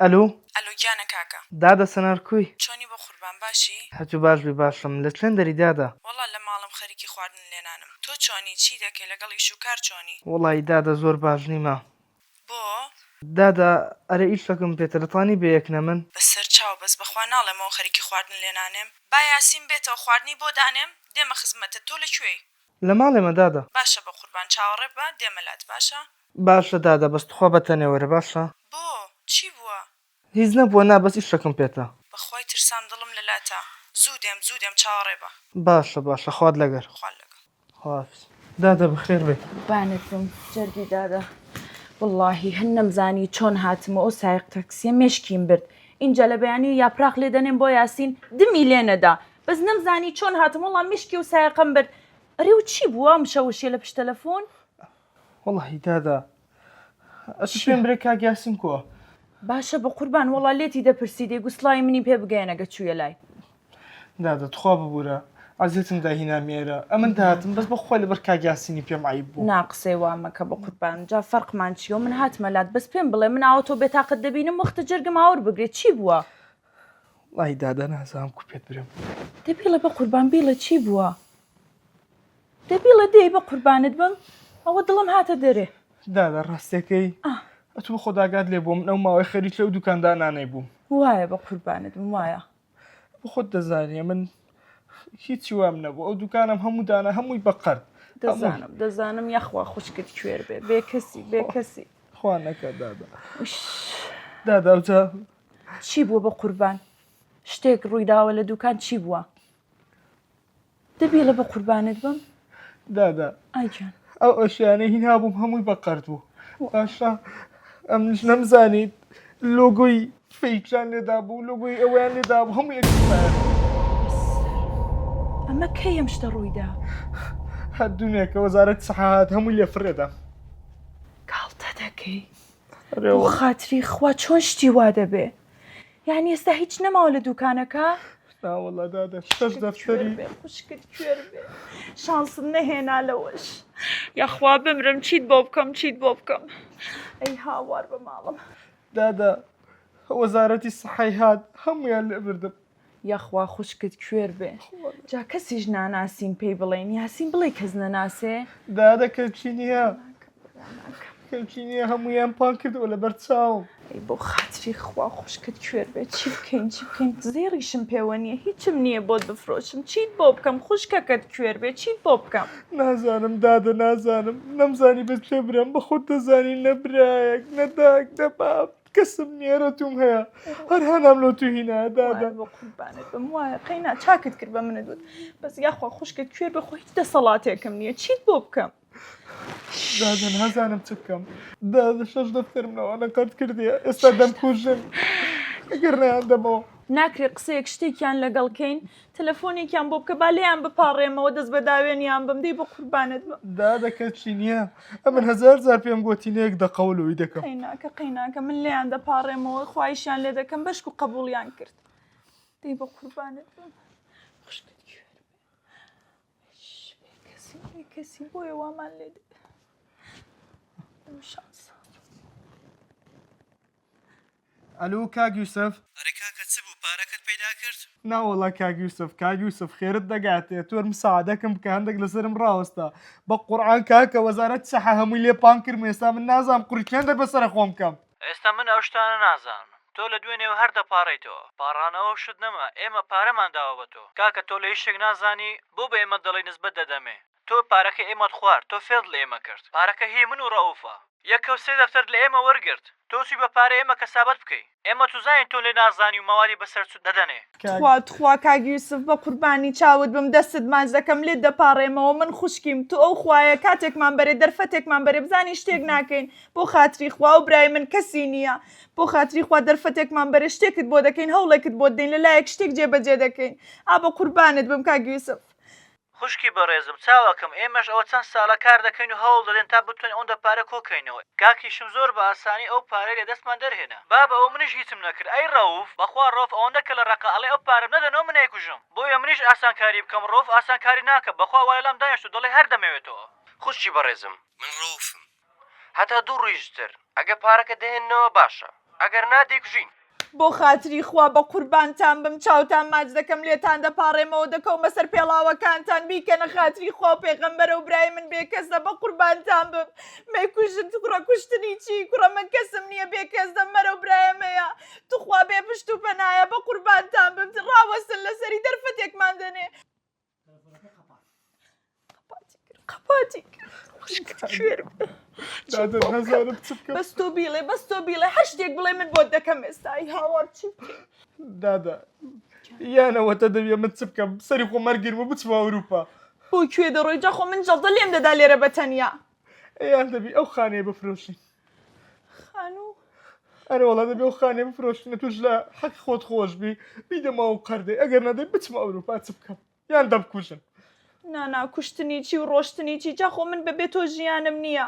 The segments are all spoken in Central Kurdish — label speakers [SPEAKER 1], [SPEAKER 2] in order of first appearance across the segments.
[SPEAKER 1] ئەلو.
[SPEAKER 2] ئەلۆ گیانە کاکە.
[SPEAKER 1] دادە سەنار کوی؟
[SPEAKER 2] چۆنی بەقوربان باشی؟
[SPEAKER 1] هەتوو باش بی باشم لە چەن دەری دادە؟
[SPEAKER 2] وەڵا لە ماڵم خەریکی خواردن لێنانم تۆ چۆنی چی دەکەی لەگەڵ ئیش و کار چۆنی؟
[SPEAKER 1] وەڵایی دادە زۆر باش نیمە.
[SPEAKER 2] بۆ؟
[SPEAKER 1] دادە ئەرێ ئیشەکم پێتە دەتوانی بێ یەکنە من؟
[SPEAKER 2] بەسەر چاو بەس بەخوا ناڵێمەوە خەریکی خواردن لێنانێم با یاسین بێتەوە خواردنی بۆ دانێم دێمە خزمەتت تۆ لە کوێی؟
[SPEAKER 1] لە ماڵێمە دادە.
[SPEAKER 2] باشە بەقوربان چاوەڕێ بە دێمە لات باشە؟
[SPEAKER 1] باشە دادە بەس تخوا بە تەنێ وەرە باشە.
[SPEAKER 2] بۆ؟ چی بووە؟
[SPEAKER 1] هیچ نەبووە نا بەس ئیشەکم پێتە.
[SPEAKER 2] بەخوای ترسام دڵم لە لاتە زوو دێم زوو دێم چاوەڕێ بە.
[SPEAKER 1] باشە باشە خوات لەگەر.
[SPEAKER 2] خوات لەگەڵ.
[SPEAKER 1] خواحافیز دادە بەخێر بێی.
[SPEAKER 3] قوربانت بم جەرگی دادە وەڵاهی هەر نەمزانی چۆن هاتمەوە ئەو سایەق تەکسیە مێشکیم برد ئینجا لە بەیانی یاپراخ لێ دەنێم بۆ یاسین دمی لێ نەدا بەس نەمزانی چۆن هاتم وەڵا مێشکی ئەو سایەقەم برد ئەرێ و چی بووە مشەوشیە لە پشت تەلەفۆن؟
[SPEAKER 1] وەڵاهی دادە ئەتو پێم برێ کاک یاسین کووە؟
[SPEAKER 3] باشە بەقوربان وەڵا لێتی دەپرسی دەیگوت سڵاوی منی پێ بگەیەنە گە چوویە لای.
[SPEAKER 1] دادە تخوا ببورە عەزێتم دا هینامی ئێرە ئەمن دەهاتم بەس بەخوای لەبەر کاک یاسینی پێم عەیب بوو.
[SPEAKER 3] نا قسەی وا مەکە بەقوربان جا فەرقمان چیە من هاتمە لات بەس پێم بڵێ من ئاوە تۆ بێتاقەت دەبینم وەختە جەرگم ئاور بگرێ چی بووە؟
[SPEAKER 1] وەڵاهی دادە نازانم کو پێت برێم.
[SPEAKER 3] دە بیڵێ بەقوربان بیڵێ چی بووە؟ دە بیڵێ دەی بە قوربانت بم ئەوە دڵم هاتە دەرێ.
[SPEAKER 1] دادە ڕاستەکەی ئەتوو بە خۆت ئاگات لێ بووە من ئەو ماوەی خەریکی ئەو دوکان دانانەی بووم.
[SPEAKER 3] وایە بە قوربانت بم وایە.
[SPEAKER 1] بە خۆت دەزانی من هیچی وام نەبوو ئەو دوکانم هەموو دانا هەمووی بە قەرد.
[SPEAKER 3] دەزانم دەزانم یاخوا خوشکت کوێر بێ بێ کەسی بێ کەسی.
[SPEAKER 1] خوا نەکا دادە. دادە ئەوجا.
[SPEAKER 3] چی بووە بە قوربان شتێک ڕوویداوە لە دوکان چی بووە؟ دە بیڵێ بە قوربانت بم.
[SPEAKER 1] دادە
[SPEAKER 3] ئای گیان.
[SPEAKER 1] ئەو ئەشیانەی هینابووم هەمووی بە قەرد بوو. باشە ئەمنیش نەمزانی لۆگۆی فەیکیان لێدا بوو لۆگۆی ئەوەیان لێدا بوو هەمووی expire.
[SPEAKER 3] ئەمە کەی ئەم شتە ڕوویدا؟
[SPEAKER 1] هەر دوونێکە وەزارەتی سەحە هات هەمووی لێ فڕێدا.
[SPEAKER 3] گاڵتە دەکەی؟ بۆ خاتری خوا چۆن شتی وا دەبێ؟ یانی ئێستا هیچ نەماوە لە دوکانەکە؟
[SPEAKER 1] نا وەڵا دادە شەش دەفتەری
[SPEAKER 3] خوشکت کوێر بێ شانسم نەهێنا لەوەش یاخوا بمرم چیت بۆ بکەم چیت بۆ بکەم ئەی هاوار بە ماڵم
[SPEAKER 1] دادە وەزارەتی سەحەی هات هەمویان لێ بردم
[SPEAKER 3] یاخوا خوشکت کوێر بێ جا کەسیش ناناسین پێی بڵێن یاسین بڵێ کەس نەناسێ
[SPEAKER 1] دادە کەچی نییە کەچی نییە هەمویان پان کردەوە لەبەر چاوم
[SPEAKER 3] ئەی بۆ خاتری خوا خوشکت کوێر بێ چی بکەین چی بکەین زێڕیشم پێوە نییە هیچم نییە بۆت بفرۆشم چیت بۆ بکەم خوشکەکەت کوێر بێ چیت بۆ بکەم
[SPEAKER 1] نازانم دادە نازانم نەمزانی بە کوێ برام بە خۆت دەزانی نە برایەک نە داک نە باب کەسم نییە رەتوم هەیە هەر هانام لۆ تو هینایە دادە.
[SPEAKER 3] وایە بۆ قوربانت بم وایە قەینا چاکت کرد بە منت وت بەس یاخوا خوشکت کوێر بێ خۆ هیچ دەسەڵاتێکم نییە چیت بۆ بکەم.
[SPEAKER 1] دادە نازانم چ بکەم دادە شەش دەفتەرم لەوانە قەرد کردیە ئێستا دەمکوژن ئەگەر نەیان دەمەوە.
[SPEAKER 3] ناکرێ قسەیەک شتێکیان لەگەڵ کەین تەلەفۆنێکیان بۆ بکە با لێیان بپاڕێمەوە دەست بە داوێنیان بم دەی بە قوربانت بم.
[SPEAKER 1] دادە کەچی نییە ئەمن هەزار جار پێم گۆتی نە یەک دەقەوە لۆی دەکەم.
[SPEAKER 3] قەیناکە قەیناکە من لێیان دەپاڕێمەوە خوایشیان لێ دەکەم بەشکو قەبوڵیان کرد دەی بە قوربانت بم خوشکت کوێر بێ بێکەسی بێکەسی بۆیە وامان لێ دێ شانسە.
[SPEAKER 1] ئەلو کاک یوسف.
[SPEAKER 4] ئەرێ کاکە چ بوو پارەکەت پەیدا کرد؟
[SPEAKER 1] ناوەڵا کاک یوسف کاک یوسف خێرت دەگاتێ تۆر مساعدەکەم بکە هەندێک لەسەرم ڕاوەستە بە قورعان کاکە وەزارەت سەحە هەمووی لێ پان کردم ئێستا من نازانم قوڕی کوێن دەر بەسەرە خۆم بکەم.
[SPEAKER 4] ئێستا من ئەو شتانە نازانم تۆ لە دوێنێوە هەر دەپاڕێیتەوە پاڕانەوە و شت نەما ئێمە پارەمان داوە بە تۆ کاکە تۆ لە هیچ شتێک نازانی بۆ بە ئێمە دەڵێی نسبەت دەدەمێ تۆ پارەکەی ئێمەت خوارد تۆ فێڵت لە ئێمە کرد پارەکە هی من و ڕەئوفە یەکە و سێ دەفتەرت لە ئێمە وەرگرت تۆ چوی بە پارەی ئێمە کەسابەت بکەی ئێمە چوزانین تۆ لێ نازانی و مەوادی بەسەرچوت دەدەنێ.
[SPEAKER 3] تخوا تخوا کاک یوسف بەقوربانی چاوت بم دەستت ماچ دەکەم لێت دەپاڕێمەوە من خوشکیم تو ئەو خوایە کاتێکمان بەرێ دەرفەتێکمان بەرێ بزانین شتێک ناکەین بۆ خاتری خوا ئەو برای من کەسی نییە بۆ خاتری خوا دەرفەتێکمان بەرێ شتێکت بۆ دەکەین هەوڵێکت بۆ دەین لەلایەک شتێک جێبەجێ دەکەین ئا بەقوربانت بم کاک یوسف.
[SPEAKER 4] خوشکی بەڕێزم چاوەکەم ئێمەش ئەوە چەند ساڵە کار دەکەین و هەوڵ دەدەین تا بتوانین ئەوەندە پارە کۆکەینەوە کاکیشم زۆر بە ئاسانی ئەو پارەی لە دەستمان دەرهێنا بابە ئەوە منیش هیچم نەکرد ئەی ڕەوف بەخوا ڕەوف ئەوەندە کەلە ڕەقە ئەڵێ ئەو پارەم نەدەنەوە من ئەیکوژم بۆیە منیش ئاسانکاری بکەم ڕەوف ئاسانکاری ناکا بەخوا وا لەلام دانیشتوە دەڵێ هەر دەمەوێتەوە.
[SPEAKER 5] خوشکی بەڕێزم من ڕەوفم هەتا دوو ڕیژ تر ئەگە پارەکە دەهێننەوە باشە. ئەگەر نا دەیکوژین.
[SPEAKER 3] بۆ خاتری خوا بە قوربانتان بم چاوتان ماچ دەکەم لێتان دەپاڕێمەوە دەکەومە سەر پێڵاوەکانتان بیکەنە خاتری خوا و پێغەمبەرە و برای من بێکەسە بە قوربانتان بم مەیکوژن کوڕە کوشتنی چی کوڕە من کەسم نییە بێکەس دەمەرە و برایەمەیە توخوا بێ پشت و پەنایە بە قوربانتان بم ڕاوەستن لەسەری دەرفەتێکمان دەنێ قەپاتی کرد بەس تۆ بیڵێ بەس تۆ بیڵێ هەر شتێک بڵێ من بۆت دەکەم ئێستا ئی هاوار چی
[SPEAKER 1] دادا یانەوەتە دەویە من چ بکەم سەری خۆ مەرگرم و بچمە ئەوروپا
[SPEAKER 3] بۆ کوێ دەڕۆی جا خۆ من جەڵدە لێم دەدا لێرە بە تەنیا
[SPEAKER 1] یان دەبی ئەو خانەیە بفرۆشین
[SPEAKER 3] خانوو
[SPEAKER 1] ئەرێ وەڵا دەبێ ئەو خانەیە بفرۆشین توش لە حەقی خۆت خۆش بی بیدەمە ئەو قەردەی ئەگەر نەدەی بچمە ئەوروپا چ بکەم یان دەمکوژن.
[SPEAKER 3] نا نا کوشتنی چی و ڕۆشتنی چی جا خۆ من بەبێ تۆ ژیانم نییە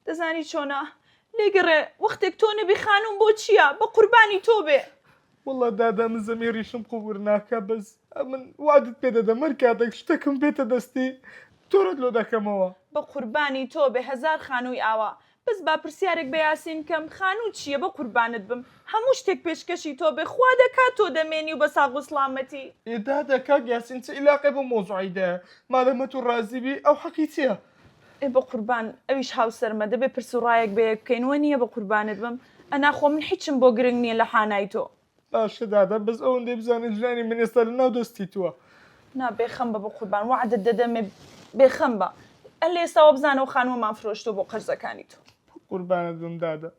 [SPEAKER 3] دەزانی چۆنە لێگەڕێ وەختێک تۆ نەبی خانوم بۆ چییە بە قوربانی تۆ بێ.
[SPEAKER 1] وەڵا دادا من زەمیریشم قبور ناکا بەس ئەمن وەعدت پێ دەدەم هەر کاتێک شتەکم بێتە دەستی تۆرەت لۆ دەکەمەوە.
[SPEAKER 3] بە قوربانی تۆ بێ هەزار خانووی ئاوا بەس با پرسیارێک بە یاسین کەم خانوو چیە بە قوربانت بم هەموو شتێک پێشکەشی تۆ بێ خوا دەکات تۆ دەمێنی و بە ساغ و سڵامەتی.
[SPEAKER 1] ئێ دادە کاک یاسین چ ئیلاقەی بەو مەوزوعەی دایە مادەم ئەتوو ڕازی بی ئەو حەقی چیە؟
[SPEAKER 3] ئێ بەقوربان ئەویش هاوسەرمە دەبێ پرس و ڕایەک بەیەک بکەین وەنیە بەقوربانت بم ئەنا خۆ من حیچم بۆ گرنگ نیە لە حانای تۆ.
[SPEAKER 1] باشە دادە بەس ئەوەندەی بزانە ژیانی من ئێستا لە ناو دەستی تووە.
[SPEAKER 3] نا بێخەم بە بەقوربان وەعدت دەدەمێ بێخەم بە ئەلێ ئێستا وەبزانە ئەو خانووەمان فرۆشتووە بۆ قەرزەکانی تۆ.
[SPEAKER 1] قوربانت بم دادە.